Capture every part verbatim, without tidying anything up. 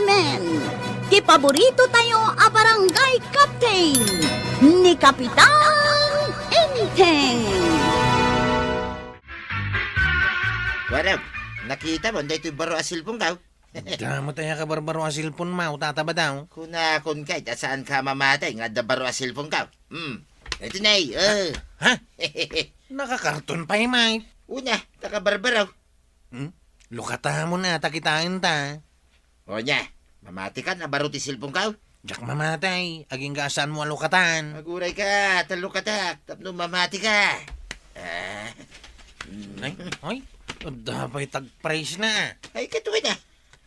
Men, ti paborito tayo a barangay captain, ni Kapitan Enteng. Kuarog, nakita mo, daytoy baro a cellphone ka? Damo tayo kabarbaro a cellphone mo, tata ba daw? Kunakon kay, ta saan ka mamatay nga adda baro a cellphone ka? Hmm. Ito na eh, oh. Ha? Nakakarton pay, Mike. Una, ta kabarbaro. Hmm? Lukata mo na, ta kitaen ta. O nia, mamati ka na baro ti cellphone ka? Diak mamatay, agingga a saan mo a lukatan. Aguray ka, ta lukatak, tapno mamati ka. Ah. Ay, ay, adda pay tagprice na. Ay, katuwi na.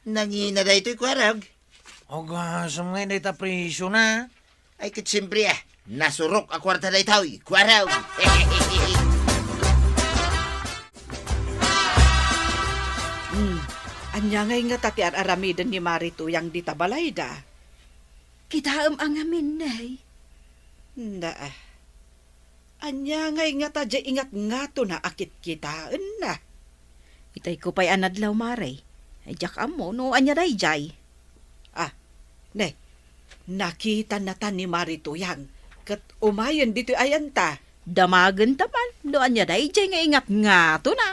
Nangina daytoy kuarog. Agasam nga, dayta presyo na. Ay, ket siempre, ah. Nasurok a kuarta daytoy, kuarog. Hmm. Ania ngay ngata ti ar-aramiden ni Mari Tuyang dita balayda? Kitaem a ngamin, Nay. Naa. Ania ngay ngata diay ingatngatona a kitkitaenna? Itay ko pay a nadlaw, Mare. Ay, diak ammo no ania daydiay. Ah, ne, nakitanna ta ni Mari Tuyang, ket umayen ditoy ayanta. Damagenta man no ania daydiay nga ingatngatona.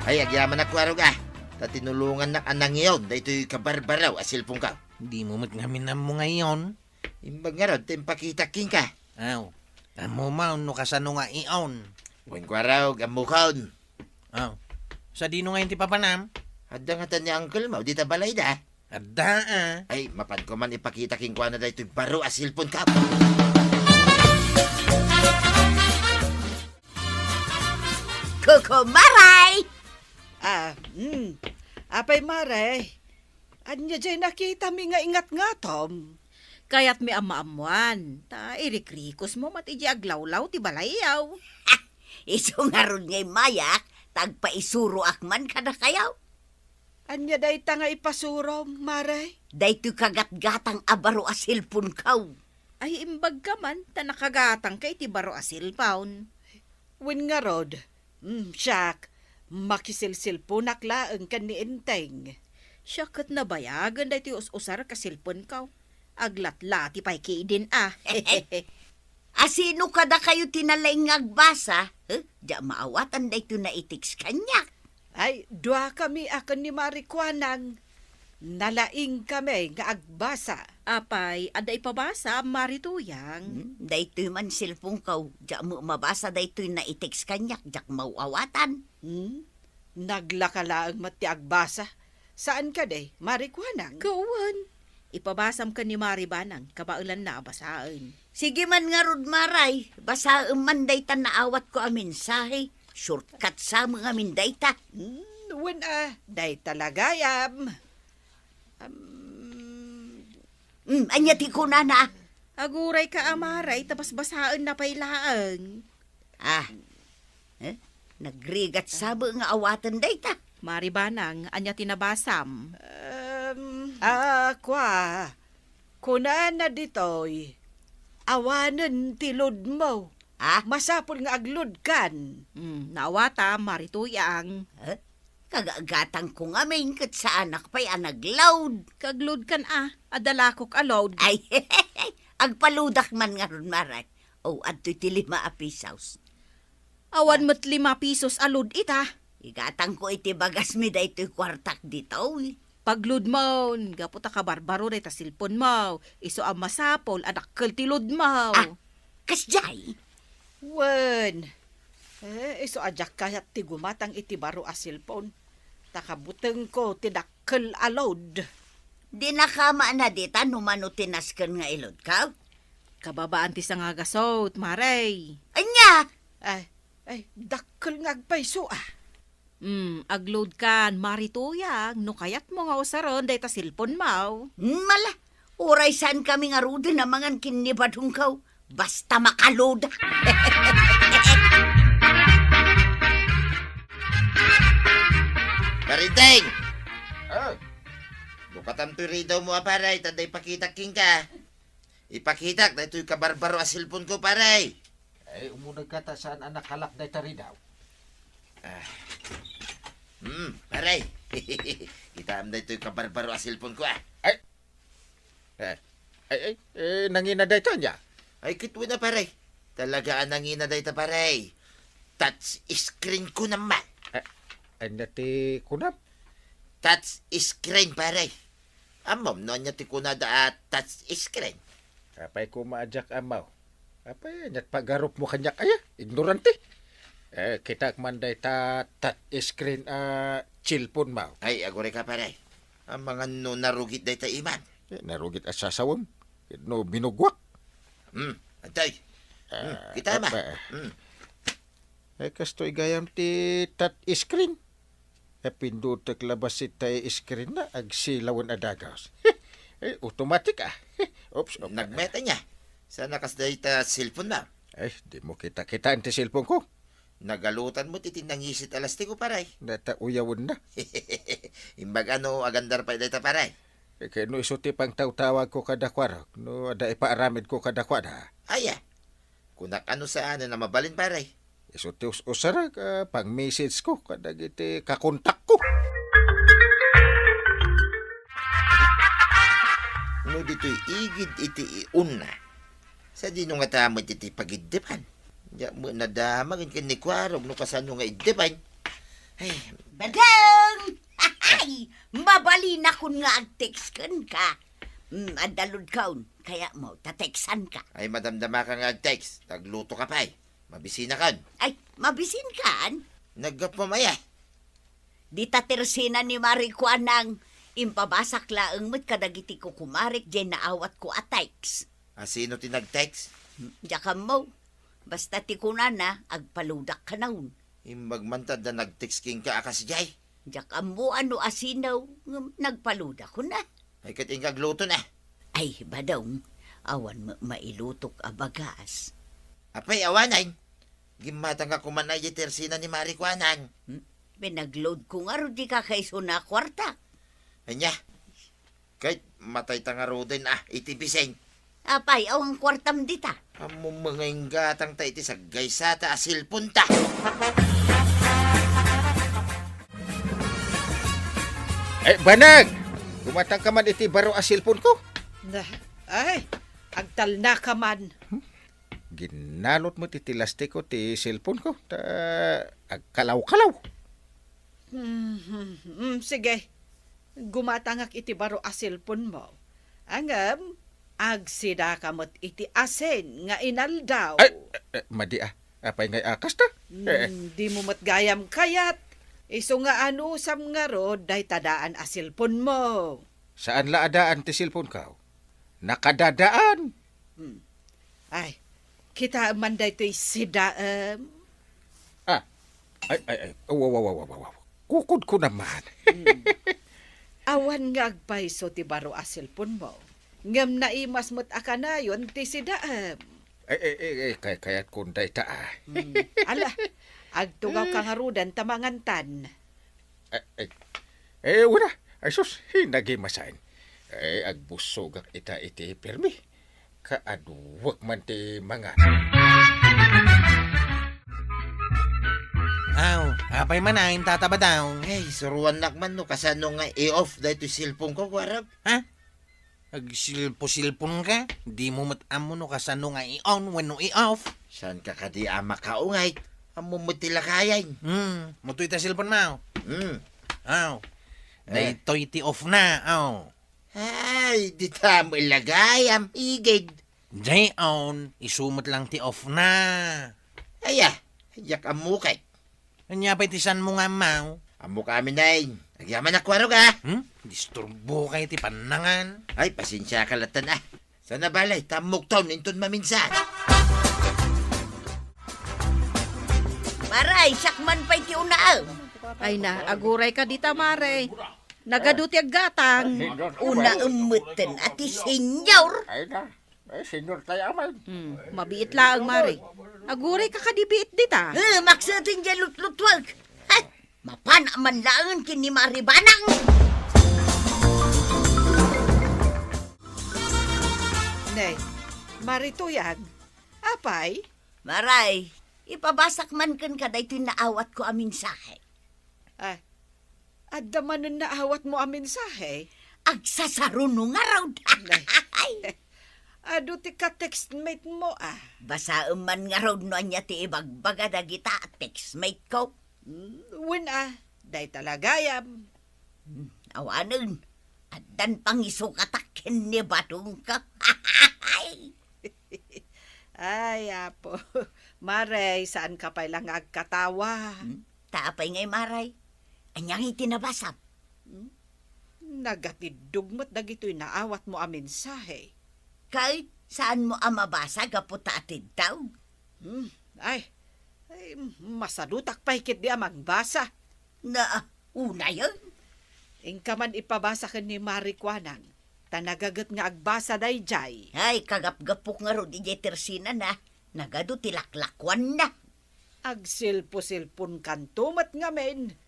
Ay, agyamanak, kuarog, ah. Ta tinulongannak a nangiyon daytoy kabarbaro a cellphone ka. Dimo met ngamin ammo nga iyon. Imbag ngarud ta impakitak kenka. Aw, ammo man no kasano nga iyon. Wen, kuarog, ammokon. Aw, sadino ngayon ti papanam? Adda ngata ni uncle mo dita balayda? Adda, ah. Ay, mapanko man ipakita kenkuana daytoy baro a cellphone ka. Kuko Maray! Ah, hmm. Apay, Maray? Ania diay nakitami nga ingatngatom? Kayatmi a maammoan, ta irikrikosmo met idiay aglawlaw ti balayyo. Isu ngarud nga immayak, ta agpaisuroak man kadakayo. Ania dayta nga ipasurom, Mare? Daytoy kagatgatang a baro a cellphone ko. Ay, imbagka man, ta nakagatangka iti baro a cellphone. Wen ngarud, mm, siak, makiselselponak laeng ken ni Enteng. Siak ket nabayagen daytoy us-usar ka cellphone ko. Aglatlati pay kidin, ah. Asino kadakayo ti nalaing nga agbasa? Huh? Diak maawatan daytoy naitext kaniak. Ay, duakami a ken ni Mari Kuanang. Nalaingkami nga agbasa. Apay, adda ipabasa, Mari Tuyang? Hmm, daytoy man cellphone ko. Diak met mabasa daytoy naitext kaniak, diak maawatan. Hmm? Naglaka laeng met ti agbasa. Saan kadi, Mari Kuanang? Kawan. Ipabasam ken ni Mari Banang, kabaelanna a basaen. Sige man ngarud, Maray, basaem man dayta naawatko a mensahe. Shortcut sa met ngamin dayta. Hmm, wen a, dayta la gayam. Am, Hmm, ania ti kunana? Agurayka a, Maray, ta basbasaenna pay laeng. Ah. Eh? Nagrigat sa met nga awaten dayta. Mari Banang, ania ti nabasam? Em, ah, kua. Kunana ditoy, awanen ti loadmo. Ah? Masapul nga agloadkan. Hmm, naawatam, Mari Tuyang. Eh? Kagagatangko ngamin ket saanak pay a nagload. Kagloadkan a, adda lakok a load. Ay, agpaloadak man ngarud, Maray. O, adtoy ti lima a pisos. Awan met lima pisos a load ita. Igatangko iti bagasmi daytoy kuartak ditoy. Pagloadmon, gapu ta kabarbaro dayta cellphonemo. Isu a masapul a dakkel ti loadmo. Ah, kasdiay? Wen. Eh, isu a diak kayat ti gumatang iti baro a cellphone. Ta kabutengko ti dakkel a load. Di nakama na dita no mano ti nasken nga ilodko? Kababaan ti sangagasut, Maray. Ania? Ay, ay, dakkel nga agpayso, ah. Hmm, agloadkan, Mari Tuyang, no kayatmo nga usaren dayta cellphonemo. Hmm, mala, uray saankami ngaruden a mangan ken ni badongko, basta makaload. Mari Enteng! Ah. Bukatam toy radiomo a pare, ta adda ipakitak kenka. Ipakitak daytoy kabarbaro a cellphoneko, pare. Ay, umunegka ta saan a nakalak dayta radio. Ah. Hmm, pare. Kitaem daytoy kabarbaro a cellphone ko, ah. Ay. Eh, ay, ay, eh, nangina dayta ania? Ay, kitwina, pare. Talaga a nangina dayta, pare. Touch screen ko naman. Eh, ania ti kunam? Touch screen, pare. Ammom no ania ti kunada a touch screen? Apay koma a diak ammo. Apay, aniat pagarupmo kaniak aya? Ignorante. Eh, kitaek man dayta touch screen a cellphone mo. Ay, agurayka, pare. Amangan no narugit dayta imam. Eh, narugit a sasawem. No binugwak. Hmm, adtoy. Hmm, Ah, kita ma. Apa? Hmm. Eh, kastoy gayam ti touch screen. Eh, pindutek labasit tay screen na, agsilawen a dagas. Eh, automatic, ah. Oops, op-, Nagmeta niya. Sana kas dayta cellphone na. Ay, di mo kita-kitaan ti cellphone ko. Nagalutan mo ti tinangisit a lastiko, pare. Data uyawen na. Imbag ano, agandar pa dayta, pare. Eh, kay no isu ti pangtawtawag ko kada kuarok, no ada ipaaramid ko kada kuada. Aya. Kunak ano saan na mabalin, pare. Isu ti us-usarek, ah, pang-message ko kadagiti kakontak ko. No ditoy igid iti iunna, sadino ngata met iti pagiddepan? Diak met nadamag ken ni Kuarog no kasano nga iddepan. Ay, Badang! Ay, mabalinakon nga agtext kenka. Mm, adda load kaon. Kayatmo, tatextanka. Ay, madamdamaka nga agtext. Nagluto ka pay. Mabisinakon. Ay, mabisinkan? Naggapu maya. Dita tersina ni Mari Kuanang, impabasak laeng met kadagiti kukumarek diay naawatko a text. A, sino ti nag-text? Hmm, diak ammo. Basta ti kunana, agpa-loadak kanayon. Imbag man ta adda nag-text kenka a kasdiay. Diak ammo no asino, ngem nagpa-loadakon a. Ay, ket inka agluto na. Ay, Badong, awan met mailutok a bagas. Apay, awanen. Gimmatangka koma idiay tersina ni Mari Kuanang. Hmm? Pinag-load ko ngarud ti kakaisuna a kuarta. Ania? Ket matayta ngaruden a iti bising. Apay, awan kuartam dita. Ammom nga inggatangta iti saggaysata a cellphoneta. Eh, banag! Gumatangka man iti baro a cellphoneko. Na, ay, agtalnaka man. Ginnalot met iti lastiko ti cellphoneko, ta agkalaw-kalaw. Mhm, mm, sige. Gumatangak iti baro a cellphonemo. Ngem, agsidaka met iti asin nga inaldaw. Ay, eh, eh, madi a. Apay ngay a kasta? Eh, eh. Mm, dimo met gayam kayat. Isu nga anusam ngarud dayta daan a cellphonemo. Saan la a daan ti cellphoneko? Nakadadaan. Hmm. Ay, kitaem man daytoy sidaem. Ah. Ay, ay, ay. Aw, aw, aw, aw, aw, aw. Kukodko naman. Hmm. Awan nga agpayso ti baro a cellphonemo. Ngem naimas met a kanayon ti sidaem. Ay, ay, ay, ay, kay-, kayatkon dayta, ah. Hmm. Ala, agtugawka ngaruden ta mangantan. Eh, eh, eh, wala. Ay, sus, nagimasan. Eh, agbussogak ita iti permi. Kaaduek man ti mangan. Aw, apay man a, Tata Badong? Ay, suruannak man no kasano nga i-off daytoy cellphoneko, kuarog. Ha? Agsilpo-silponka? Dimo met ammo no kasano nga i-on wenno i-off? Saanka kadi a makaungay? Ammom met ti lakayen. Hmm, mutoy ta cellphonemo. Hmm. Aw. Eh. Daytoy ti off na, aw. Ay, dita met la gayam, igid. Jay on, isu met lang ti off na. Aya, diak ammo kay. Ania pay ti saanmo nga ammo? Ammok amin, ay. Agyamanak, kuarog, ah. Hmm? Disturboka iti pannangan. Ay, pasensiaka latta, ah. Sana balay, ta ammok ton inton maminsan. Maray, siak man pay ti unaem. Ay na, agurayka dita, Maray. Nagadu ti aggatang. Unaem metten a ti senyor. Ay na. Eh, senyor tayo, amay. Hmm, mabiit laeng, Mari. Agurayka kadi biit dita. Eh, maksetin diay lutlutwag. Ay, mapana man laeng ken ni Mari Banang. Nay, Mari Tuyang, apay? Maray, ipabasak man kenka daytoy naawatko a mensahe. Ah, Adda manen naawatmo a mensahe? Agsasaro no ngarud. Nay. Adu ti ka-textmate mo, a. Basaem man ngarud no ania ti ibagbaga dagita a textmate ko. Hmm, wen a, dayta la gayam. Hmm, awanen, addan pangisukatak ken ni Badongko. Ay, Apo. Maray, saanka pay la nga agkatawa. Hmm? Ta apay ngay, Maray? Ania ngay ti nabasam? Hmm? Nagatiddog met dagitoy naawatmo a mensahe. Kay, saanmo a mabasa gapu ta atiddog? Hmm, ay, ay, masadutak pay ketdi a mangbasa. Na, unayen? Inka man ipabasa ken ni Mari kuanang, ta nagaget nga agbasa daydiay. Ay, kagapgapok ngarud idiay tersinana. Nagadu ti laklakuanna. Agsilpo-silponkanto met ngamin.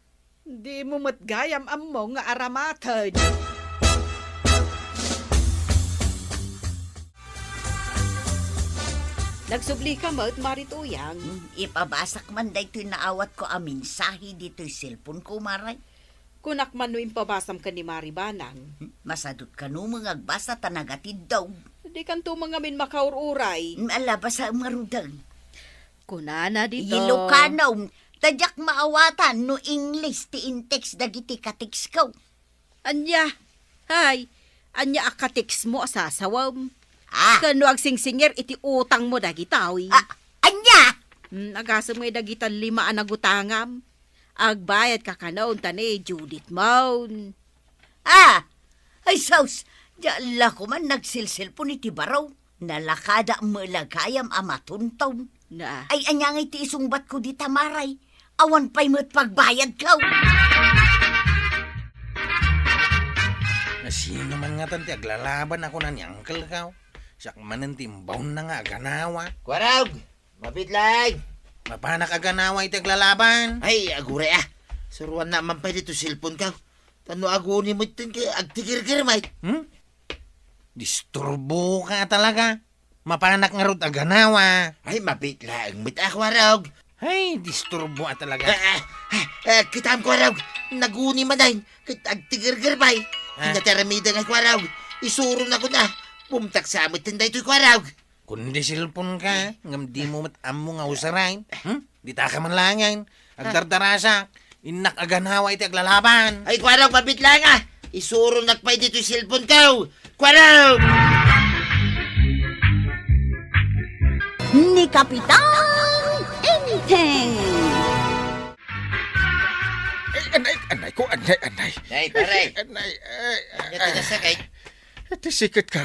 Dimo met gayam ammo nga aramaten. Nagsublika met, Mari Tuyang. Hmm, ipabasak man daytoy naawatko a mensahe ditoy cellphone ko, Maray. Kunak man no impabasam ken ni Mari Banang. Hmm, masadut kano met nga agbasa ta nagatiddog. Dikanto met ngamin makaur-uray. Hmm, ala, basaem ngaruden. Kunana dita. Ilocano, ta diak maawatan no Ingles ti in-text dagiti ka-text ko. Ania? Hay, ania a ka-text mo a sasawem? Ah. Ken no agsingsingir iti utang mo dagitoy? Ah, ania? Hmm, agasem ngay dagita lima a nagutangam. Agbayad ka kanon ta ni Judith mon. Ah! Ay, sus! Diak la koman nagsilsilpon iti baro. Nalakadak met la gayam a matunton. Na. Ay, ania ngay ti isungbatko dita, Maray? Awan pay met pagbayadko. Nasino man ngatan ti aglalaban a kuna ni Uncle ko? Siak manen ti imbaonna nga aganawa. Kuarog! Mabiit laeng! Mapanak aganawa iti aglalaban. Ay, aguray a. Suroannak man pay ditoy cellphone ko. Ta no aguni met ken agtigirgir met. Hmm? Disturbo ka talaga. Mapanak ngarud aganawa. Ay, mabiit laeng met a, Kuarog. Ay, disturbo a talaga. Ah, ah, ah, ah, kitam, Kuarog. Naguni manen. Ket agtigirgir pay. Ah. Kinatiaramidek ngay, Kuarog. Isuronakon a. Bumtak sa met daytoy, Kuarog. Kundi cellphone ka, ngem dimo met ammo nga usaren. Hmm? Dita ka man laengen. Agdardarasak. Innak aganawa iti aglalaban. Ay, Kuarog, mabiit laeng a. Isuronak pay ditoy cellphone ko. Kuarog! Ni Kapitan Enteng. Ay, anay, anay ko, anay, anay. Nay, pare. Anay, ay, ay. Ania ti nasakit? Ti siketko.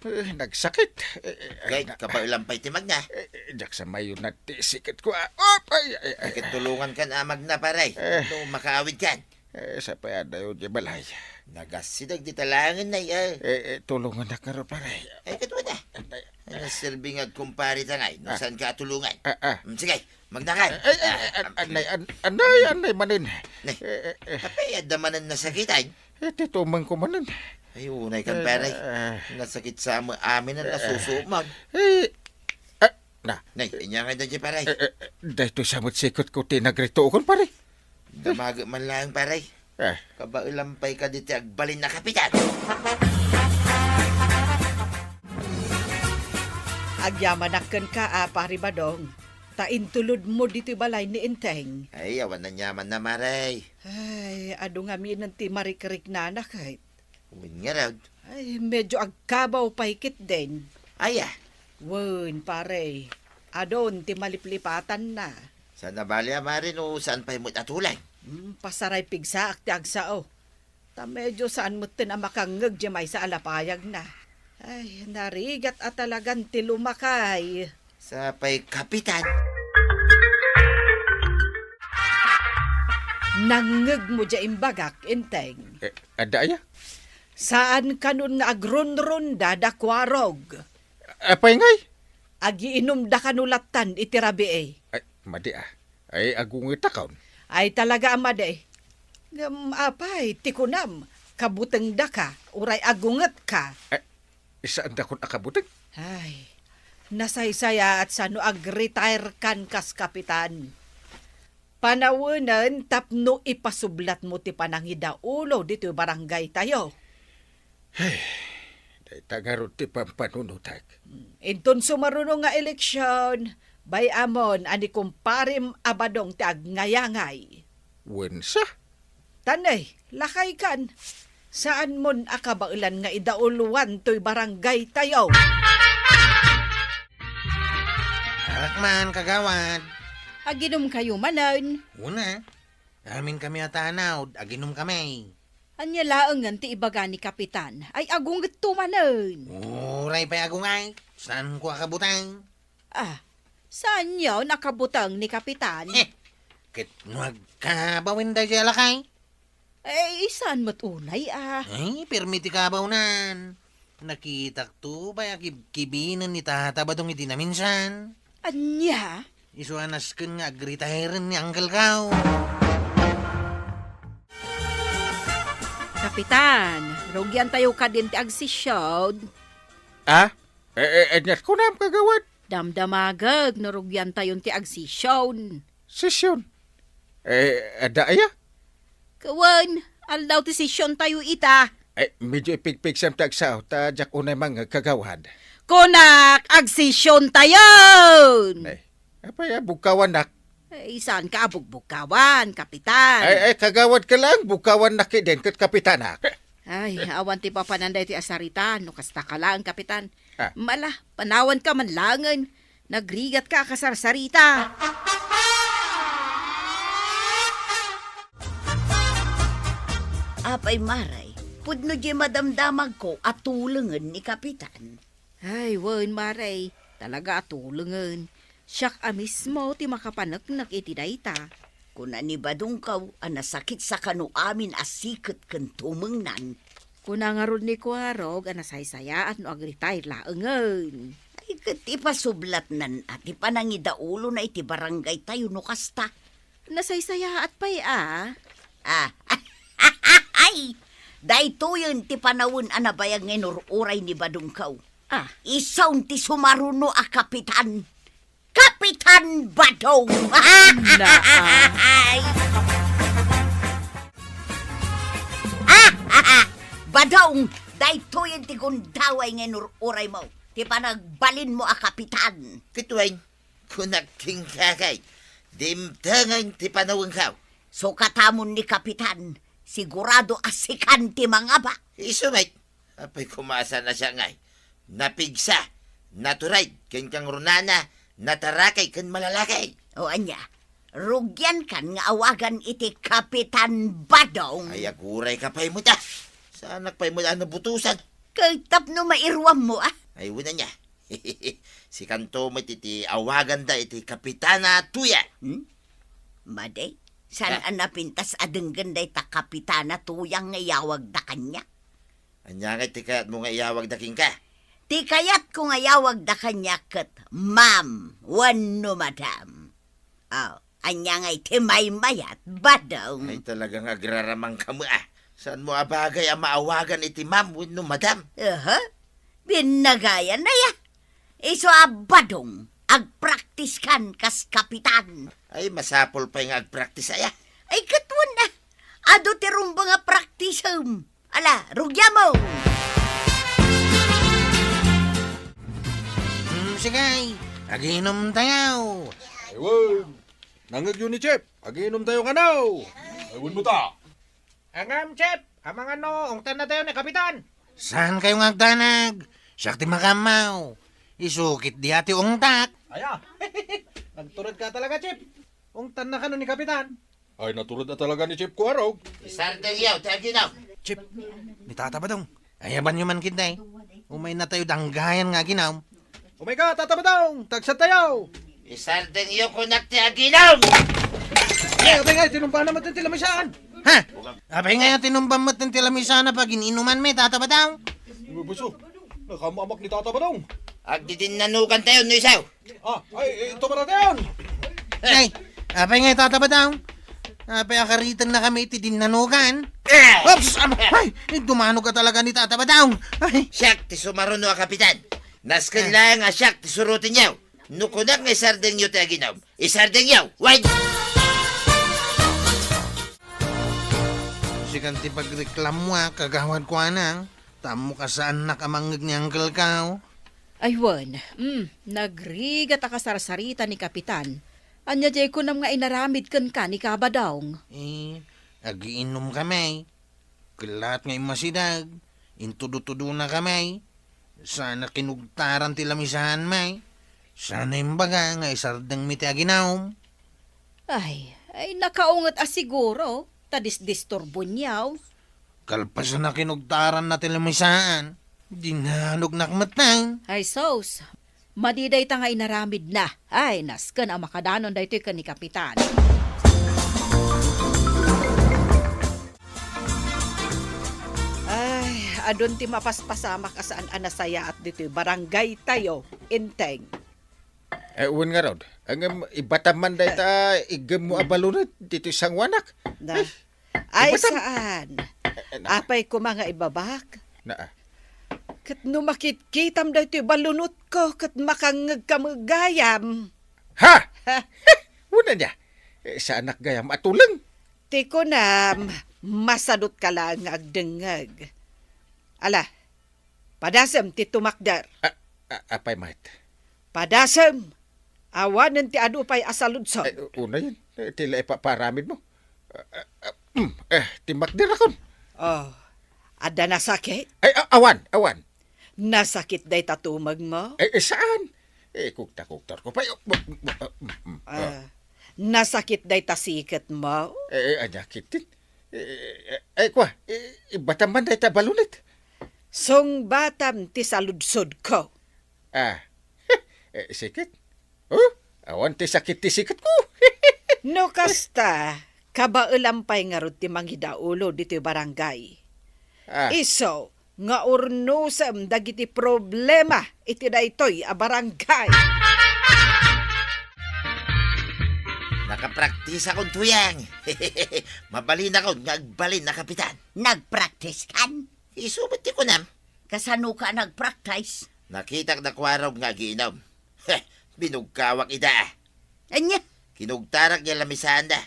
Eh, nagsakit. Eh, eh, Gay, na- kabaelan pay ti magna. Eh, eh, diak sa mayuna ti siketko, ah. Op, ay, ay, ay. Ket tulongankan a magna, pare. Eh. No makaawidkan. Eh, sa pay adayo di balay. Nagasideg di talangen na, eh. Eh, eh, tulongannak ngarud, pare. Ay, ket wen a. Ay, ay. Ay, naserbi nga agkumpare ta ngay, no? Ah. Saanka a tulongan? Ah, ah. Mm, sige, magnakan. Ay, ay, ay, ah, an-, anay, an-, anay, anay manen. Nay, eh, eh, eh. Apay, adda manen nasakitan? Eh, ti tumengko manen. Ay, unay kan, eh, pare. Eh. Nasakit sa amin, amin ang, eh, eh, nasusuman. Eh, ah, na. Nay, inya nga na di, pare. Eh, eh, eh, daytoy sa met siketko ti nagritokon, pare. Damagek man laeng, pare. Eh. Kabaelan pay kadi ti agbalin a kapitan. Agyamanak kenka a, Pari Badong, ta intulodmo ditoy balay ni Enteng. Ay, awan aniamanna, Mare. Ay, adu ngamin ti marikriknana ket. Wen ngarud. Ay, medyo agkabaw pay ketdin. Aya? Wen, pare. Adun ti maliplipatanna. Saan a bali a, Mare, no saan pay met a tuleng? Hmm, pasaray pigsaak ti agsao. Ta medyo saan metten a makangngeg diay maysa a lapayagna. Ay, narigat a talagan ti lumakay. Sapay, Kapitan. Nangngegmo diay imbagak, Enteng. Eh, adda aya? Saan kanon nga agrunrunda da Kuarog. Apay ngay? Agiinumda kano lattan iti rabii. Ay, madi a. Ay, agungetakon. Ay, talaga a madi. Ngem apay, ti kunam, kabutengdaka, uray agungetka. Ay, saandakon a kabuteng? Ay, nasaysayaat sano agretire kan kas kapitan. Panawenen tapno ipasublatmo ti panangidaulo ditoy barangaytayo. Dayta ngarud ti pampanunotak. Inton sumaruno nga eleksion, bay-amon a ni kumparem a Badong ti agngayangay. Wensa? Tanay, lakaykan. Saanmon a kabaelan nga idauloan toy barangaytayo. Arak man, kagawad. Aginumkayo manen. Una, amin kami a tanawd, aginum kami. Ania laengen ti ibaga ni Kapitan? Ay, agungetto manen. Uray pay agungay, saanko a kabuteng. Ah, saanyo a kabuteng ni Kapitan? Eh, ket no agkabawen daydiay a lakay? Eh, saan met unay, ah? Ay, pirmi ti kabawnan. Nakitakto pay a kibkibinen ni Tata Badong iti naminsan. Ania? Isu a nasken nga agretire ni Uncle Kao. Kapitan, rugiantayo kadin ti agsesion. Ah? Eh, eh, aniat kunam, kagawad? Damdamagek no rugiantayon ti agsesion. Sesion? Eh, adda aya? Wen, aldaw ti sesiontayo ita. Eh, medyo ipigpigsam ti agsao, ta diak unay mangngeg, kagawad. Kunak, agsesiontayon! Eh, apay a bugkawannak? Eh, saanka a bugbugkawan, Kapitan. Ay, ay, kagawad ka lang, bugkawannak kidin ket Kapitanak. Ay, awan ti papanan daytoy a sarita, no kasta ka lang, Kapitan. Ah. Mala, panawanka man laengen, nagrigatka a kasarsarita. Apay, Mare, pudno diay madamdamagko a tulengen ni Kapitan. Ay, wen, Mare, talaga a tulengen. Siak a mismo ti makapaneknek iti dayta. Kuna ni Badongkaw a nasakitsa kano amin a siket ken tumengnan. Kuna ngarud ni Kuarog a nasaysayaat no agretire laengen. Ay, ket ipasublatnan a ti panangidaulona iti barangaytayo no kasta. Nasaysayaat pay a. Ah. Ay, daytoyen ti panawen a nabayag nga inur-uray ni Badongkaw. Ah. Isun ti sumaruno a kapitan. Kapitan Badong! Naa. Ay. Badong, daytoyen ti gundaway nga inur-uraymo, ti panagbalinmo a kapitan. Ket wen, kunak kenka, dimtengen ti panawenko. Sukatamon ni Kapitan, sigurado a sikan ti mangaba. Isu met, apay koma a saan a siak ngay? Napigsa, natured, ken kangrunana, natarakay ken malalakay. O ania, rugiankan nga awagan iti Kapitan Badong? Ay, agurayka pay met a. Saanak pay met a nabutosan. Ket tapno mairuammo a. Ay, wen ania. Sikanto met iti awaganda iti Kapitana Tuya. Hmm? Madi, saan a napintas a denggen dayta Kapitana Tuya nga iyawagda kaniak? Ania ngay ti kayatmo nga iyawagda kenka? Ti kayatko nga iyawagda kaniak ket ma'am wenno madam. Oh, ania ngay ti maymayat, Badong? Ay, talaga nga agraraman kamo a. Saanmo a bagay a maawagan iti ma'am wenno madam? Aha. Binnagayan aya. Isu a Badong, agpraktiskan kas kapitan. Ay, masapul pay nga agpraktis aya. Ay, ket wen a. Adu ti rumbeng a praktisem. Ala, rugiamon! Hmm, sige, aginumtayo. Ay, wen. Nangngegyo ni Chef, aginumtayo kano. Ay, wen met a. Ngem, Chef, amangan no, ungtannatayo ni Kapitan. Saankayo nga agdanag? Siak ti makaammo. Isu ket dia ti ungtak. Aya. Nagturedka talaga, Chef. Ungtanna kano ni Kapitan? Ay, natured a talaga ni Chef Kuarog. Isardengyo ti aginum. Chef, ni Tata Badong. Ayabanyo man ketdi. Umaynatayo danggayan nga aginum. Umayka, Tata Badong, tagsadtayo. Isardengyo kunak ti aginum. Ay, apay ngay, tinumbana met ti lamisaan. Ha? Apay ngay, tinumbam met ti lamisaan a pagin-inumanmi, Tata Badong? Uy, buso, nakamamak ni Tata Badong. Agdidinnanogantayo no isu. Ah, ay, eh, tumaraten! Ay, apay ngay, Tata Badong? Apay a karitennakami iti dinnanugan? Eh! Oops! Am-, ay! Dumanog ka talaga ni Tata Badong! Ay! Siak ti sumaruno a kapitan. Nasken laeng a siak ti surotenyo. No kunak nga isardengyo ti aginum, isardengyo! Wen! Kan ti pagreklamoak, Kagawad Kuanang, ta ammok a saannak a mangngeg ni Uncle Kao. Ay, wen. Mm, nagrigat a kasarsarita ni Kapitan. Ania diay kunam nga inaramid kenka ni Kabadong? Eh, agiinom kami. Kellat nga immasideg, intudo-tudona kami. Sana kinugtaran ti lamisaanmi. Sana imbaga nga isardengmi ti aginum. Ay, ay, nakaunget a siguro, ta disdisturbonyo. Kalpasan a kinugtaranna ti lamisaan, dinanognak metten. Ay, sus, madi dayta nga inaramidna. Ay, nasken a makadanon daytoy ken ni Kapitan. Ay, adun ti mapaspasamak a saan a nasayaat ditoy barangay tayo, Enteng. Eh, wen ngarud, ngem ibatam man dayta iggemmo a balunet ditoy sangoanak. Na. Ay, ay, ibatam. Saan. Eh, eh, na. Apay koma nga ibabak? Na. Ket no makitkitam daytoy balunetko, ket makangngegka met gayam. Ha? Ha? Wen ania? Eh, saanak gayam a tuleng. Ti kunam, masadutka laeng nga agdengngeg. Ala, padasem ti tumakder. A-, a-, apay met? Padasem, awanen ti adu pay a saludsod. Ay, unayen, eh, ti la ipaparamidmo. Ah, ah, ah, mm, eh, timakderakon. Oh, adda nasakit? Ay, a-, awan, awan. Nasakit dayta tumengmo? Ay, eh, saan? Eh, kugta-kugtarko pay. Oh, mm, mm, mm, mm, ah. Ah, nasakit dayta siketmo? Eh, eh, ania ketdin? Eh, eh, eh, kua, eh, ibatam man dayta balunet. Sungbatam ti saludsodko. Ah, eh, siket? Oh, awan ti sakit ti siketko. No kasta, kabaelam pay ngarud ti mangidaulo ditoy barangay. Ah. Isu nga urnosem dagiti problema iti daytoy a barangay. Nakapraktisakon, Tuyang. Mabalinakon nga agbalin a kapitan. Nagpraktiskan? Isu met ti kunam. Kasanoka a nagpraktis? Nakitak da Kuarog nga agiinom. Heh, binugkawak ida. Ania? Kinugtarak diay lamisaanda.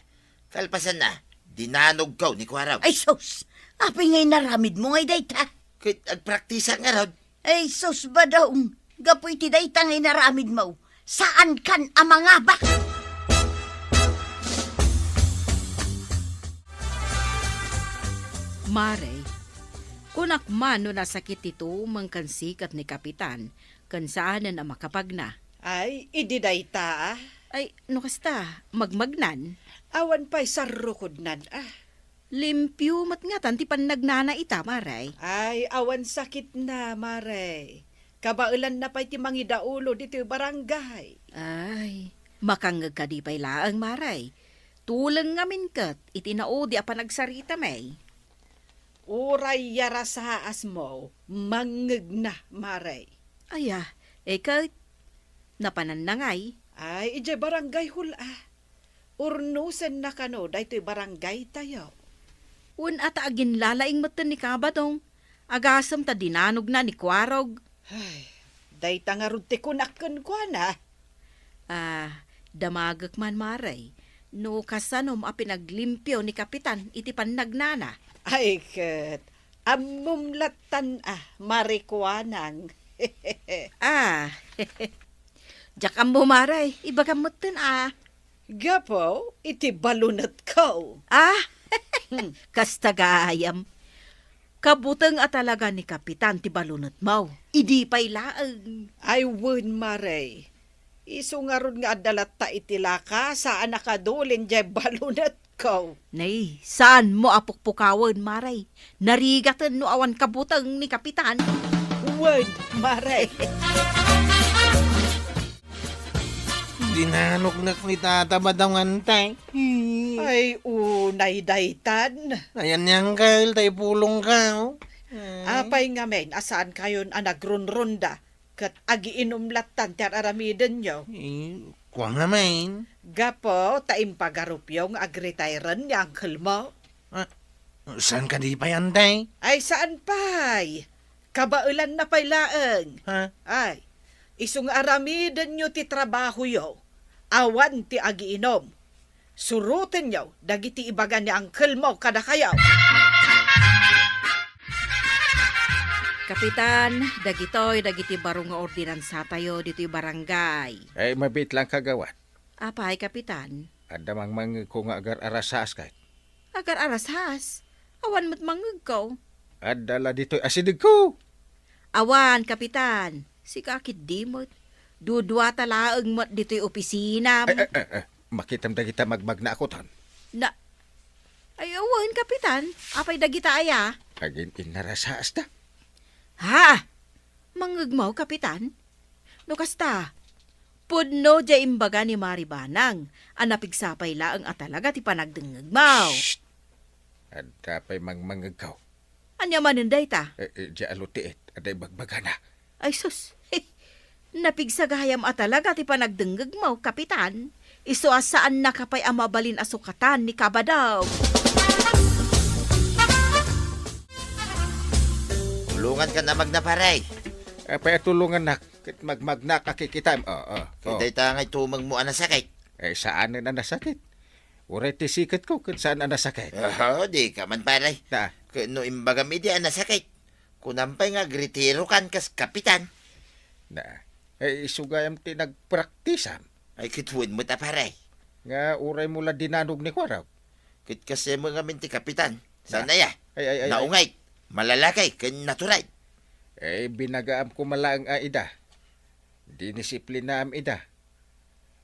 Kalpasanna, dinanogko ni Kuarog. Ay sus! Apay nga inaramidmo nga dayta? Ket agpraktisak ngarud. Ay sus, Badong! Gapu iti dayta nga inaramidmo, saankan a mangabak! Mare, kunak man no nasakit ti tumeng ken siket ni Kapitan, ken saanen a makapagna. Ay, idi dayta, ah. Ay, no kasta, magmagnan? Awan pay sarrukodnan, ah. Limpio met ngatan ti pannagnana ita, Mare. Ay, awan sakitna, Mare. Kabaelanna pay ti mangidaulo ditoy barangay. Ay, makangngeg kadi pay laeng, Mare. Tuleng ngamin ket iti naudi a panagsarita, May. Uray yarasaasmo, mangngegna, Mare. Aya, eh, ket napananna ngay? Ay, idiay barangay hall, ah. Urnosenna kano daytoy barangaytayo. Wen a ta aginlalaing metten ni Kabadong, agasem ta dinanogna ni Kuarog. Ay, dayta ngarud ti kunak kenkuana. Ah, damagek man, Mare, no kasanom a pinaglimpio ni Kapitan iti pannagnana. Ay, ket, ammom lattan a, Mare Kuanang. Ah, diak ammo, Mare, ibagam metten a. Gapu iti balunetko. Ah, kasta gayam. Kabuteng a talaga ni Kapitan ti balunetmo. Idi pay laeng. Ay, wen, Mare. Isu ngarud nga adda latta iti lakasa a nakadulin diay balunetko. Nay, saanmo a pukpukawen, Mare. Narigaten no awan kabuteng ni Kapitan. Wen, Mare. Dinanognak ni Tata Badong, Antay. Ay, unay daytan. Ayan ni Uncle, ta ipulongka, oh. Ay. Apay ngamin a saankayon a nagrunrunda ket agiinum lattan ti ar-aramidenyo? Eh, kua ngamin. Gapu ta impagarupyo nga agretairen ni uncle mo. Ah, saan kadi pay, Antay? Ay, saan pay? Kabaelanna pay laeng. Ha? Ay, isu nga aramidenyo ti trabahoyo, awan ti agiinum. Surotenyo dagiti ibaga ni uncle mo kadakayo. Kapitan, dagitoy dagiti baro nga ordinansatayo ditoy barangay. Ay, mabiit lang, Kagawad. Apay, Kapitan? Adda mangmangngegko nga agar-arasas ket. Agar-arasas? Awan met mangngegko. Adda la ditoy asidegko. Awan, Kapitan. Sika ketdi met. Duduata laeng met ditoy opisinam. Ay, ay, ay, ay. Makitam dagita magmagna a kutan. Na, ay, awan, Kapitan. Apay dagita aya? Agin-innarasas da. Ha? Mangngegmo, Kapitan? No kasta, pudno diay imbaga ni Mari Banang a napigsa pay laeng a talaga ti panagdengngegmo. Shh! Adda pay mangmangngegko. Ania manen dayta? Eh, eh, diay alutiit, adda ibagbagana. Ay sus, napigsa gayam a talaga ti panagdengngegmo, Kapitan. Isu a saannaka pay a mabalin a sukatan ni Kabadaw. Tulongankan a magna, pare. Apay a tulongannak, ket magmagnak a kikitam. Oh, oh, oh. Ket dayta ngay tumengmo a nasakit? Eh, saanen a nasakit. Uray ti siketko, ket saan a nasakit. Oho, dika man, pare. Na. Ket no imbagam idi a nasakit, kunam pay nga agretirokan kas kapitan. Na. Eh, isu gayam ti nagpraktisam. Ay, ket wen met a, pare. Nga uraymo la dinanog ni Kuarog. Ket kasem ngamin ti kapitan. Saan aya? Ay, ay, ay, ay. Naungay, malalaki, ken natural. Eh, binagaam koma laeng a ida. Dinisiplinaam ida.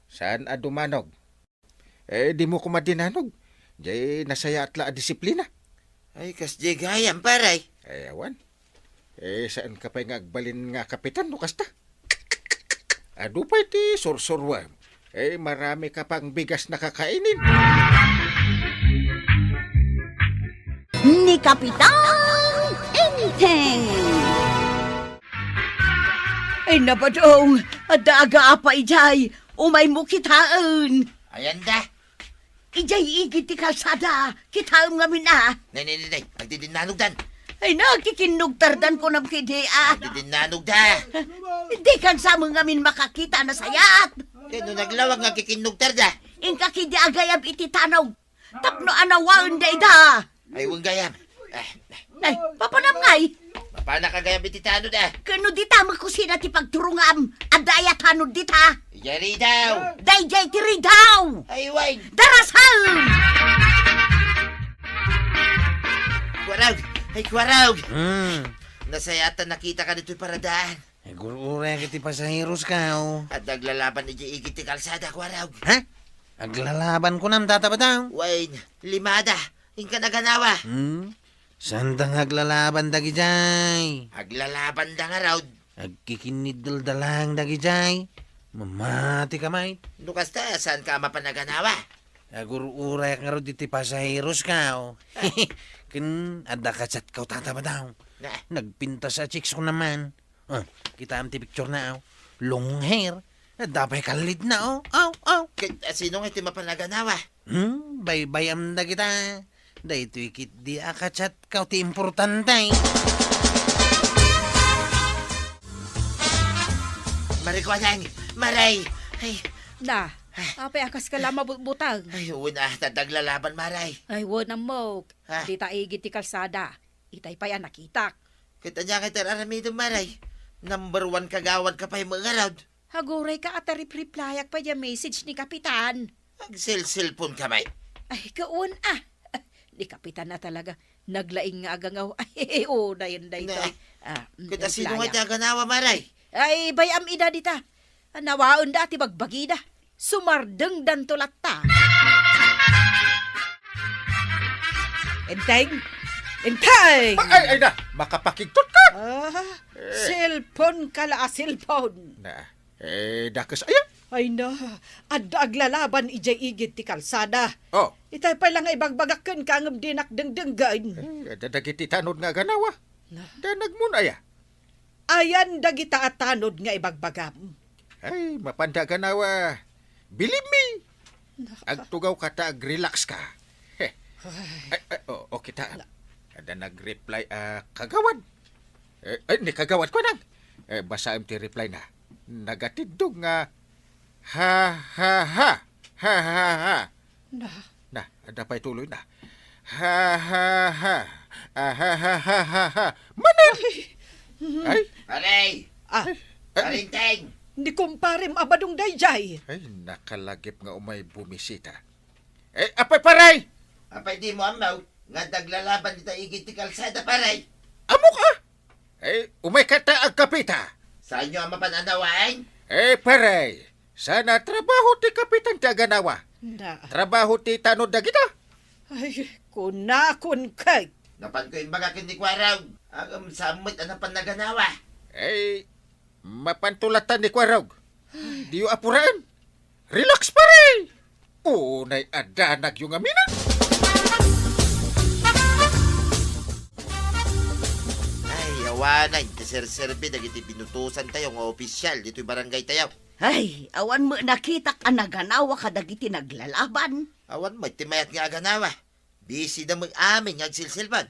Saan a dumanog? Eh, dimo koma dinanog. Diay nasayaat la a disiplina. Ay, kasdiay gayam, pare. Eh, awan. Eh, saanka pay nga agbalin nga kapitan no kasta? Adu pay ti sursuruam. Eh, maramika pang bigas a kakainin. Ni Kapitan Enteng. Ay, nabadong, adda agaapa idiay. Umaymo kitaen. Ayanda. Idiay igid ti kalsada, kitaem ngamin a. Nay, nay, nay, nay, agdidinnanogdan. Ay, nagkikinnugtardan kunam kadi a. Agdidinnanogda. Dikan sa amin ngamin makakita a nasayaat. Ket no naglawag nga agkikinnugtarda. Inka kadi a gayam iti tanog. Tapno anawaen dayta. Ay, wen gayam. Eh, Nay, papanam ngay? Mapanak a gayam iti tanod, eh. Ken no dita met kusina ti pagturongam, adda aya tanod dita? Idiay ridaw. Daydiay ti ridaw. Ay, wen. Darasen! Kuarog! Ay, Kuarog! Hmm. Nasayaat a nakitaka ditoy paradaan. Agur-uray iti pasaheroska, o. Adda aglalaban idiay igid ti kalsada, Kuarog. Ha? Aglalaban kunam, Tata Badong? Wen, limada. Inka naganawa. Hmm? Saanda nga aglalaban dagidiay? Aglalabanda ngarud. Agkikinniddelda laeng dagidiay? Mamatika met. No kasta, saanka a mapan aganawa? Agur-urayak ngarud iti pasaheroska, o. Ken adda kachatko, Tata Badong. Na? Nagpintas a chicks ko naman. Ah, kitaem ti picture na, aw. Long hair. Adda pay kallid na, aw. Aw, aw. Ket, ah, sino nga iti mapan aganawa? Hmm, baybay-am dagita. Daytoy ketdi a kachatko ti importante. Mare, kuanang, Mare. Ay. Na, apay a kaska la mabutbuteng? Ay, wen a, ta adda aglalaban, Mare. Ay, wen, ammok. Ha? Dita igid ti kalsada. Itay pay a nakitak. Ket ania nga iti ar-aramidem, Mare? Number one kagawadka pay met ngarud. Agurayka a ta rip-replyak pay diay message ni Kapitan. Agselselponka met. Ay, kawan, ah. Ni Kapitan a talaga. Naglaing nga agangaw. Ay, unayen daytoy. Na. Ah, mm, ket asino nga replyak. Iti aganawa, Mare? Ay, bay-am ida dita. Anawaenda ti bagbagida. Sumardengdanto latta. Enteng! Enteng! Ay, ay na! Makapakigtot ka! Ah, eh. Cellphone ka la a cellphone. Na, eh, dakes aya? Ay na, adda aglalaban idiay igid ti kalsada. Oh. Itay pay la nga ibagbagak kenka ngem dinak dengdenggen. Eh, adda dagiti tanod nga aganawa. Na. Da nagmun aya? Ayan dagita a tanod nga ibagbagam. Ay, mapanda aganawa. Believe me. Naka- Agtugawka ta agrelax ka. Heh. Ay. Ay, ay, o, o, kita. Na- Adda nag-reply a kagawad. Eh, ay, ni kagawad ko nang. Eh, basaem ti reply na. Nagatiddog nga ha, ha, ha. Ha, ha, ha. Na. Na, adda pay tuloy na. Ha, ha, ha. Ah, ha, ha, ha, ha, ha. Manen! Ay, Ay? Pare! Ah, Ay, ay, Parinteng! Ni kumparem a badong daydiay. Ay, nakalagip nga umay bumisita. Eh, apay, pare! Apay, dimo ammo nga adda aglalaban dita igid ti kalsada, pare? Ammok a! Eh, umay kata agkapita. Saanyo a mapan a nawaen? Eh, pare, saan a trabaho ti kapitan ti aganawa. Na. Trabaho ti tanod dagita. Ay, kunakon ket. Napanko imbaga ken ni Kuarog. Agam sa met a napan naganawa. Eh, mapanto latta ni Kuarog. Diyo apuraen. Relax, pare! Unay a danagyo ngamin. Ay, awanen ti serserbi dagiti binutosantayo nga opisyal ditoy barangaytayo. Ay, awan met nakitak a naganawa kadagiti naglalaban. Awan met ti mayat nga aganawa. Busy da met amin nga agsilsilban.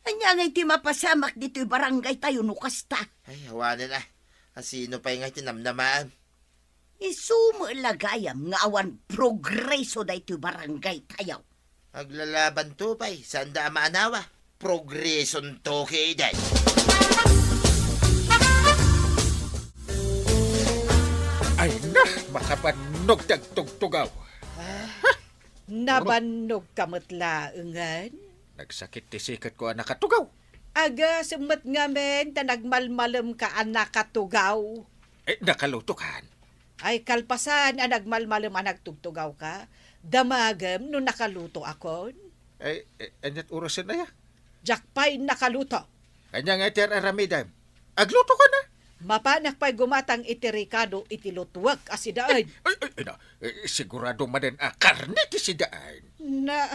Ania ngay ti mapasamak ditoy barangaytayo no kasta? Ay, awanen a. Asino pay ngay ti namnamaam? Isu met la gayam nga awan progreso daytoy barangaytayo. Aglalabanto pay, saanda a maanawa. Progresonto ketdi. Ay na, makabannog ti agtugtugaw. Nabannogka met laengen? Nagsakit ti siketko a nakatugaw. Agasem met ngamin ta nagmalmalemka a nakatugaw. Eh, nakalutokan. Ay, kalpasan a nagmalmalem a nagtugtugawka, damagem no nakalutoakon. Ay, eh, aniat orasen aya? Diak pay nakaluto. Ania nga ti ar-aramidem? Aglutokan a. Mapanak pay gumatang iti rekado iti lutuek a sidaen. Ay, ay, ay, na, eh, sigurado manen a karne ti sidaen. Na,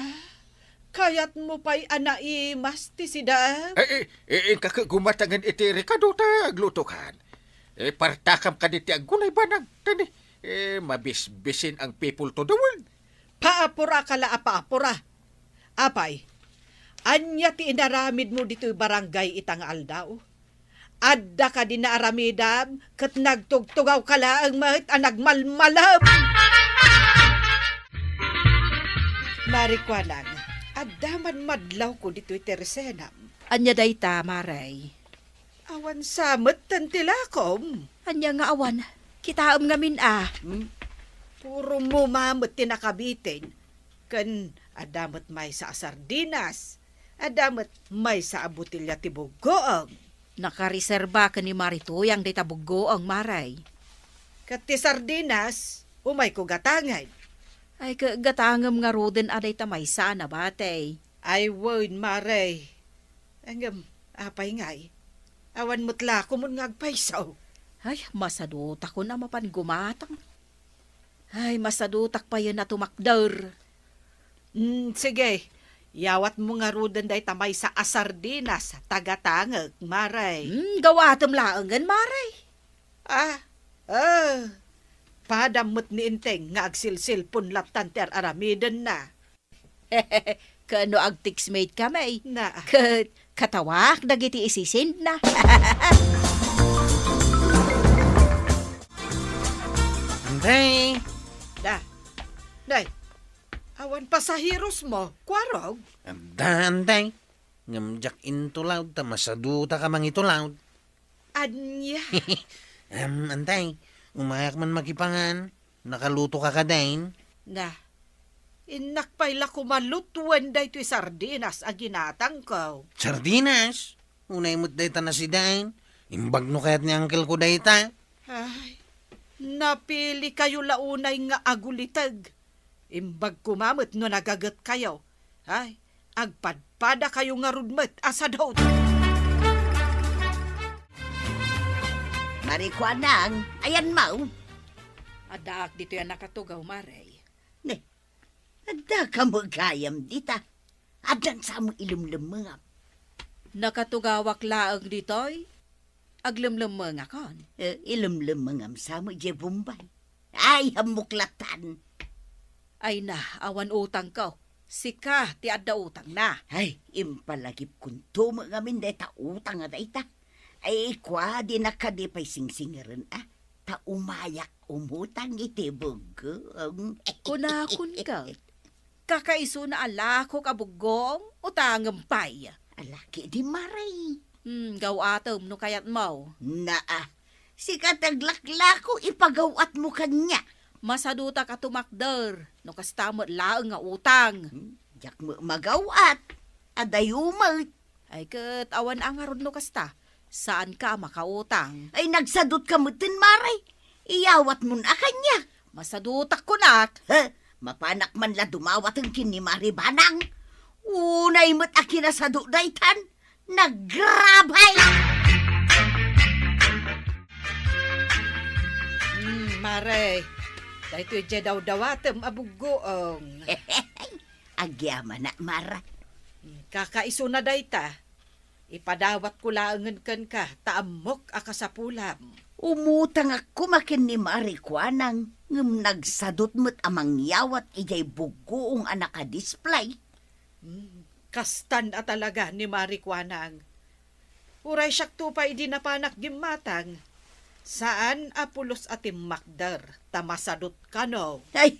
kayatmo pay a naimas ti sidaen? Ay, eh, eh, inka ket gumatangen iti rekado ta aglutokan. Eh, partakam kadi ti aggulay banag, kadi, eh, mabisbisin ang people to the world. Paapura ka la a paapura. Apay, ania ti inaramidmo ditoy barangay ita nga aldaw? Adda kadi naaramidam ket nagtugtugawka laeng met a nagmalmalem? Marikuanang, adda man madlawko ditoy tersenam. Ania dayta, Mare? Awan sa metten ti lakom. Ania nga awan? Kitaem ngamin a. Hmm? Puro muma met ti nakabitin. Ken adda met maysa a sardinas. Adda met maysa a botelya ti buggoeng. Nakareserba ken ni Mare Tuyang dayta buggoeng, Mare. Ket ti sardinas, umayko gatangen. Ay, ket gatangem ngaruden a dayta maysa a nabati. Ay, wen, Mare. Ngem, apay ngay? Awan met lakomon nga agpayso. Ay, masadutakon a mapan gumatang. Ay, masadutak payen a tumakder. Mm, sige, yawatmo ngaruden dayta maysa a sardinas, tagatangek, Mare. Mm, gawatem laengen, Mare. Ah, ah, padam met ni Enteng nga agsilsilpon lattan ti ar-aramidenna. Ken no agtextmate kami, na, ket katawak dagiti isisendna. Antay! Da. Day. Awan pasaherosmo, Kuarog? Adda, antay. Ngem diak intulawd ta masadutak a mangitulawd. Ania? Em, antay, umayak man makipangan. Nakalutoka kadi? Na, innak pay la kumalutuen daytoy sardinas a ginatangko. Sardinas? Unay met dayta nasidaen. Imbag no kayat ni angkelko dayta. Ay, napilikayo la unay nga aguliteg. Imbag koma met no nagagetkayo. Ay, agpadpadakayo ngarud met a sadut. Marikuanang, ayanmo? Addaak ditoy a nakatugaw, Mare. Ne, addaka met gayam dita. Addan sa met ilemlemmengam. Nakatugawak laeng ditoy. Aglemlemmengakon. Eh, ilemlemmengam sa met diay Bombay. Ay, ammok lattan. Ay na, awan utangko. Sika ti adda utangna. Ay, impalagipkonto met ngamin dayta utang a dayta. Ay, kua, dinak kadi pay singsingeren a. Ta umayak umutang iti buggoeng. Kunakon ket, kakaisuna a lakok a buggoeng, utangem pay. Ala ketdi, Mare. Hmm, gaw-atem no kayatmo. Naa, sika ti aglaklako, ipagaw-atmo kaniak. Masadutak a tumakder, no kasta met laeng nga utang. Hmm, diak met magaw-at. Adayo met. Ay, ket awan a ngarud no kasta, saanka a makautang. Ay, nagsadutka metten, Mare. Iyawatmon a kaniak. Masadutak kunak. He, mapanak man la dumawaten ken ni Mare Banang. Unay met a kinasadu daytan. Nagrabay! Hmm, Mare, daytoy diay dawdawatem a buggoong. Agyamanak, Mare. Hmm, kakaisuna dayta. Ipadawatko laengen kenka, ta ammok a kasapulam. Umutangak koma ken ni Mare Kuanang, ngem nagsadut met a mangyawat idiay buggoong a nakadisplay. Hmm, kastan a talaga ni Mare Kuanang. Uray siakto pay idi napanak gimmatang, saan a pulos a timmakder, ta masadut kano. Ay,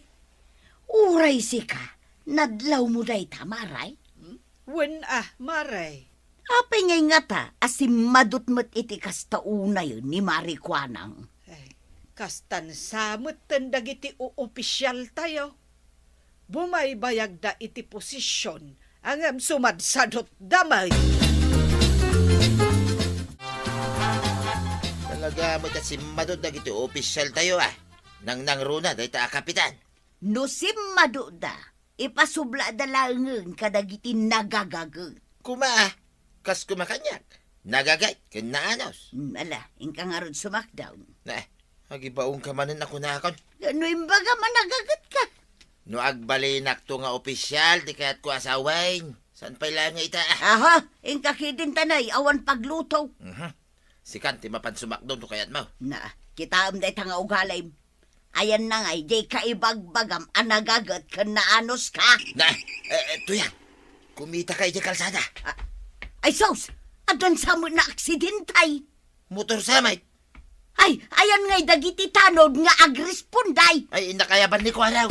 uray sika, nadlawmo dayta, Mare? Hmm? Wen a, Mare. Apay ngay ngata a simmadut met iti kasta unayen ni Mare Kuanang? Ay, kastan sa metten dagiti o-, opisialtayo. Bumaybayagda iti posisyon, ngem sumadsadutda met. Talaga met a simmadut dagiti opisialtayo, a. Nangnangruna dayta a kapitan. No simmadutda, ipasublada laengen kadagiti nagagaget. Kuma, a, kas kumakaniak, nagaget ken naanos. Hmm, ala, inka ngarud sumakdaw. Na, agibaonka manen a kunakon. No imbagam a nagagetka. No agbalinakto nga opisial ti kayatko a sawen, saan pay laeng nga ita, a? Aha, inka ketdin tanay, awan pagluto. Mhm. Sikan ti mapan sumakdaw no kayatmo. Na, kitaem dayta nga ugalim. Ayanna ngay, dika ibagbagam a nagaget ken naanos ka. Na, eh, eh, tuyan. Kumitaka idiay kalsada. Ah, ay sus! Addan sa met naaksidente. Motor sa met. Ay, ayan ngay dagiti tanod nga agresponde. Ay, innak ayaban ni Kuaraw.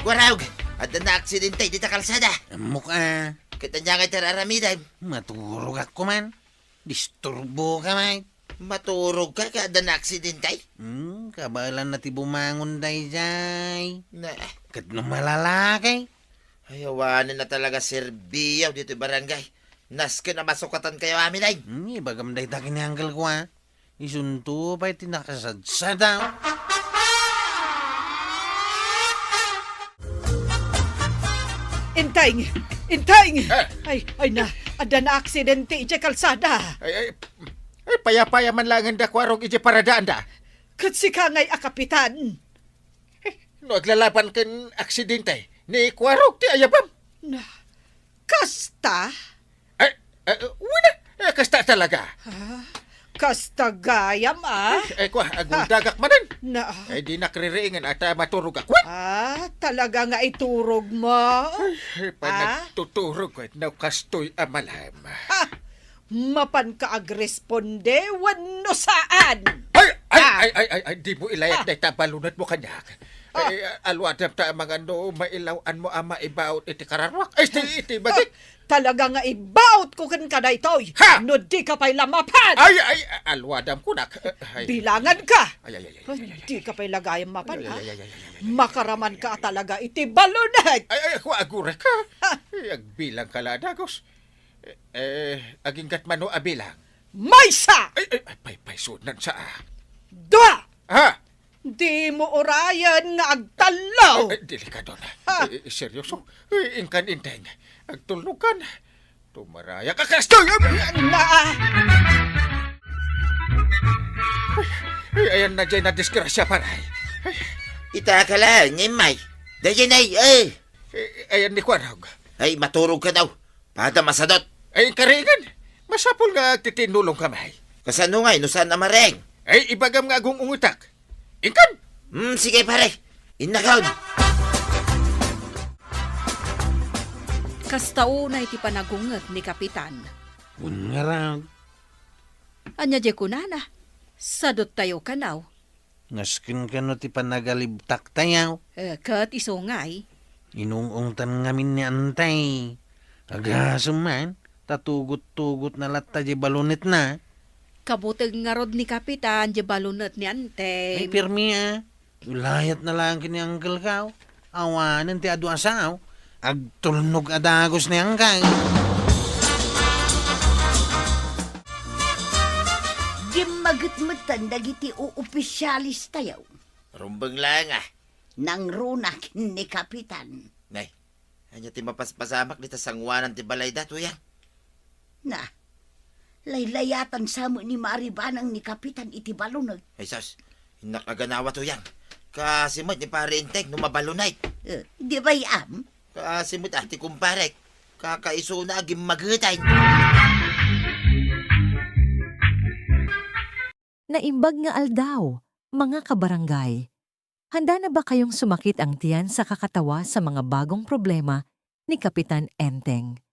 Kuaraw, addan naaksidente dita kalsada. Ammok a. Ket ania ngay ti ar-aramidem? Maturogak man. Disturboka met. Maturogka ket adda naaksidente? Hmm, kabaelanna ti bumangon daydiay. Na. Ket no malalaki? Ay, awanen a talaga serbiaw ditoy barangay. Nasken a masukatankayo amin, ay. Hmm, ibagam dayta ken ni Uncle ko, a. Isunto pay ti nakasadsadaw. Enteng! Enteng! Eh. Ay, ay na, adda naaksidente idiay kalsada. Ay, ay, ay, payapaya man laengen da Kuarog idiay paradaanda. Ket sika ngay a kapitan. Eh, no aglalaban ken aksidente, ni Kuarog ti ayabam. Na, kasta? Eh, eh, wen a, eh, kasta talaga. Ah, kasta gayam, a. Eh, eh, kua, aguldagak manen. Na. Eh, dinak ririingen a ta maturogak. Wen! Ah, talaga nga iturogmo. Eh, ah? Panagtuturog ket no kastoy a malem. Ah, mapanka agresponde wenno saan? Ay, ay, ah, ay, ay, ay, ay, dimo ilayat ah, dayta balunetmo kaniak. Ah. Eh, aluadam ta amangan no mailaw-anmo a maibaut iti kararuak. Ay, iti, iti bagik. Ah, talaga nga ibautko kenka daytoy. Ha? No dika pay la mapan. Ay, ay, aluadam kunak. Eh, ay. Bilanganka. Ay, ay, ay, ay, ay, ay, ay. Dika pay la gayam mapan, ay, ha? Ay, ay, ay, ay, ay, ay, ay. Makaramanka a talaga iti balunet. Ay, ay, ako, agurek, ha? Ha? Ay, agbilangka la, dagos. Eh, eh, aginggat mano a bilang? Maysa! Ay, ay, ay, paypaysunan sa, ah. Dua! Ha? Dimo urayen nga agtallo! Ay, ay, delikado na. Ha? Ay, ay, seryoso? Ay, inkan inteng. Agtulnog kan. Tumarayak a kastoy! Na! Ay, ay, ayan na dyan na disgrasya, paray. Ay. Ita ka lang, Imay. Dayjay na, eh. Eh, ayan ni Kuarog. Ay, maturog ka daw. Pada masadot. Ay, karingan. Masapul nga agtitinulong kami. Kasano nga, no saan a mareng? Ay, ibagam nga agung-ungetak. Inkan! Hmm, sige, pare. Innakon. Kasta unay ti panagunget ni Kapitan. Wen ngarud. Ania diay kunana? Sadottayo kanaw. Nasken kano ti panagalibtaktayo? Eh, ket isu ngay. Inung-ungtan ngamin ni Antay. Agasem man, ta tugot-tugotna latta diay balonetna. Kabuteng ngarud ni Kapitan diay balonet ni Enteng. Ay, pirmi a. Layatna laeng ken ni Uncle Kao. Awanen ti adu a sao. Agtulnog a dagus ni Angkay. Gimmaget metten dagiti oopisiales tayo. Rumbeng laeng a. Nangruna ken ni Kapitan. Nay, ania ti mapaspasamak dita sanguanan ti balayda, Tuyang? Na, laylayatan sa met ni Maribanang ni Kapitan iti baloneg. Ay sus, innak a ganawa, Tuyang. Kaasi met ni Pare Enteng no mabaloneg. Eh, di bay-am? Kaasi met a ti kumparek. Kakaisuna a gimmagetan. Naimbag nga aldaw, mga kabarangay. Handa na ba kayong sumakit ang tiyan sa kakatawa sa mga bagong problema ni Kapitan Enteng?